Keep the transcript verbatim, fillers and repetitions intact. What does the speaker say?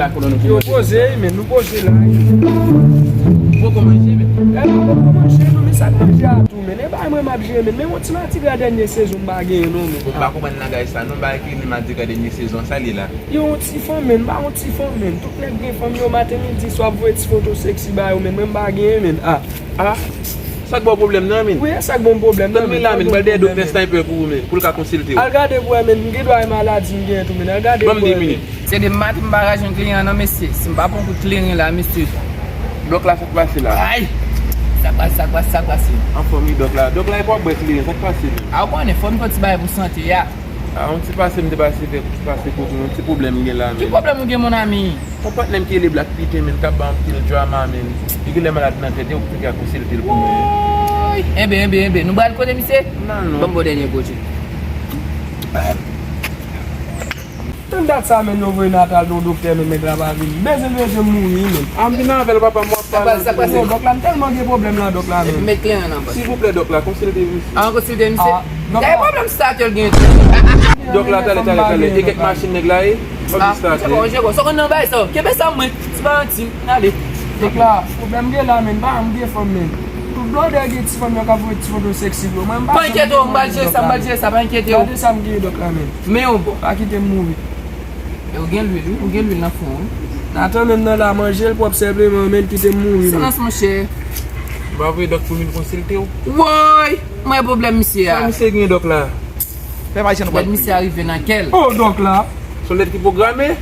Yo poze, men nou poze la. Poko manje, men. E, nou poko manje, non, men sa k manje a tou, men. E bay mwen m ap jere, men. Men yon ti matigra dènye sezon m pa genyen, non, men. Bon, m pa konprann langaj sa, non, bagay ki rele matigra dènye sezon, sa li la. Yo yon ti fanm, men. M pa yon ti fanm, men. Tout nèg gen fanm yo, maten, midi, swa ap voye ti foto seksi ba yo, men. Mwen m pa genyen, men. Ah. Ah. Sa k ba w pwoblèm nan, men? Wi, e sa k ba m pwoblèm nan, men. Tann men la, men, m pral dèyè doktè Sniper pou ou, men, pou l ka konsilte w. Al gade pou wè, men. M gen dwa e maladi m genyen tou, men. Al gade pou wè, men. Se depi maten m pa ka jwenn kliyan an non, mesye. Si m pa pran kout kleren la, mesye. Dòk la, sa k pase la? Ay! Sa k pase, sa k pase, sa k pase? Anfòm wi, dòk la. Dòk la, e pa w ap bwè kleren, sa k pase la? A, ou konnen, fò m fè ti bagay pou sante a. A, yon ti pase m te pase fè, pase kote, yon ti pwoblèm m gen la, men. Ki pwoblèm ou gen, mon ami? Yon patnè m ki rele Black Pete, men, k ap ba m anpil drama, men. Li genlè malad nan tèt, e ou ki ka konsilte l pou mwen. Woy! Enben, enben, enben, nou pral kote misye? Nan, non. Ban m ba w dènye kote. Tann dat sa, men, yo voye Natal nan yon doktè, men, nèg la pa vini. Bezwen, bezwen mouri, men. A, m vin avè l, papa, m w ap pale. Sa k pase, sa k pase? Yo, dòk la, m tèlman gen pwoblèm la, dòk la, men. Epi met kleren nan, bòs. Silvouplè, dòk la, konsilte misye. A, konsilte misye? A, dòk la. Gade pwoblèm sa ke l gen tou. Dòk la, talè, talè, talè. E kèk machin nèg la ye? Fòk li state. Jere, jere. Sa konn nan bay sa. Kenbe sa mwen. Ti baranti. Ale. Dòk la, pwoblèm gen la, men. Pa m gen fanm, men. Tout blòdè gen ti fanm yo k ap voye ti foto seksi pou yo. Mwen, m pa janm gen fanm, dòk la, men. Pa enkyete w, m pral jere sa, m pral jere sa, pa enkyete w. Gade sa m gen, dòk la, men. Men yon bò. Pa kite m mouri. E ou gen lwil, wi. Ou gen lwil nan fon, wi. Natan menm nan la manje l pwòp senpleman, men kite m mouri, men. Silans, monchè. M pa voye dòk pou vin konsilte w. Woy! Mwen pwoblèm misye a. Sa misye gen dòk la? Fè pa jan nou pral. Lèd misye a rive nan kè l. Oh, dòk la. Se yon lèd ki pwograme?